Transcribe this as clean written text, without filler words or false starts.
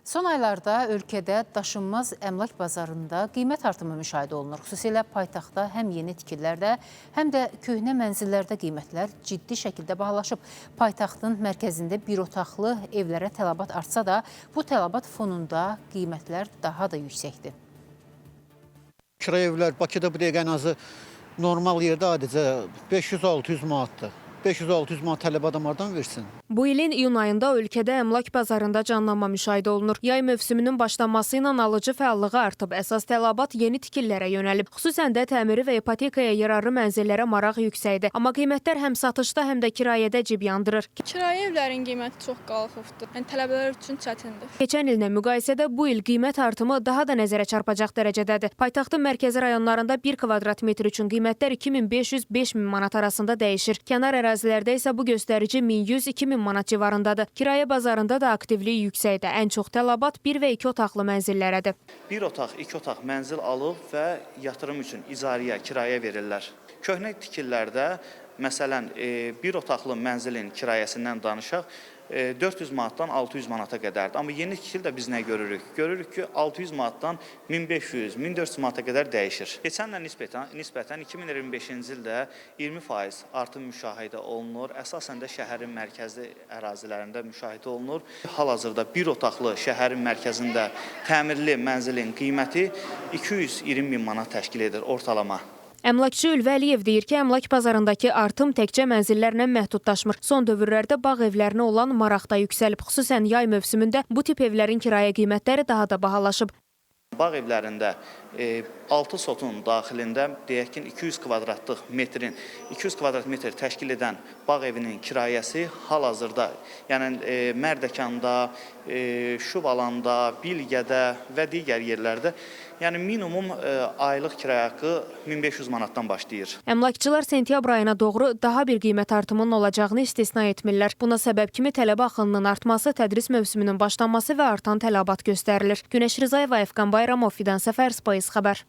Son aylarda ölkədə daşınmaz əmlak bazarında qiymət artımı müşahidə olunur. Xüsusilə paytaxtda həm yeni tikililərdə, həm də köhnə mənzillərdə qiymətlər ciddi şəkildə bahalaşıb. Paytaxtın mərkəzində bir otaqlı evlərə tələbat artsa da, bu tələbat fonunda qiymətlər daha da yüksəkdir. Kirayə evlər Bakıda bu dəqiqə ən azı normal yerdə adicə 500-600 manatdır. 500-600 manat tələbə adam hardan versin? Bu ilin iyun ayında ölkədə əmlak bazarında canlanma müşahidə olunur. Yay mövsümünün başlanması ilə alıcı fəallığı artıb. Əsas tələbat yeni tikililərə yönəlib. Xüsusən də təmiri və ipotekaya yararlı mənzillərə maraq yüksəkdir. Amma qiymətlər həm satışda, həm də kirayədə cib yandırır. Kirayə evlərin qiyməti çox qalxıbdır. Yəni tələbələr üçün çətindir. Keçən illə müqayisədə bu il qiymət artımı daha da nəzərə çarpacaq dərəcədədir. Paytaxtın mərkəzi rayonlarında 1 kvadrat metr üçün qiymətlər 2500-5000 manat arasında dəyişir. Kənar ərazilərdə isə bu göstərici 1100-2000 manat civarındadır. Kirayə bazarında da aktivlik yüksəkdir. Ən çox tələbat 1 və 2 otaqlı mənzillərədir. Bir otaq, iki otaq mənzil alıb və yatırım üçün icarəyə, kirayə verirlər. Köhnə tikililərdə məsələn bir otaqlı mənzilin kirayəsindən danışaq, 400 manatdan 600 manata qədərdir. Amma yeni tikilidə biz nə görürük? Görürük ki, 600 manatdan 1500, 1400 manata qədər dəyişir. Keçən ilə nisbətən 2025-ci ildə 20% artım müşahidə olunur. Əsasən də şəhərin mərkəzi ərazilərində müşahidə olunur. Hal-hazırda bir otaqlı şəhərin mərkəzində təmirli mənzilin qiyməti 220 min manat təşkil edir ortalama. Əmlakçı Ülvi Əliyev deyir ki, əmlak bazarındakı artım təkcə mənzillərlə məhdudlaşmır. Son dövrlərdə bağ evlərinə olan maraq da yüksəlib. Xüsusən yay mövsümündə bu tip evlərin kirayə qiymətləri daha da bahalaşıb. Bağ evlərində 6 sotun daxilində deyək ki 200 kvadratlıq metrin 200 kvadrat metr təşkil edən bağ evinin kirayəsi hal-hazırda, yəni Mərdəkanda, Şuvalanda, Bilgədə və digər yerlərdə, yəni minimum aylıq kirayə haqqı 1500 manatdan başlayır. Əmlakçılar sentyabr ayına doğru daha bir qiymət artımının olacağını istisna etmirlər. Buna səbəb kimi tələbə axınının artması, tədris mövsümünün başlanması və artan tələbat göstərilir. Günəş Rızayeva, Əfqan Bayramov, Fidan Səfər, Space Xəbər.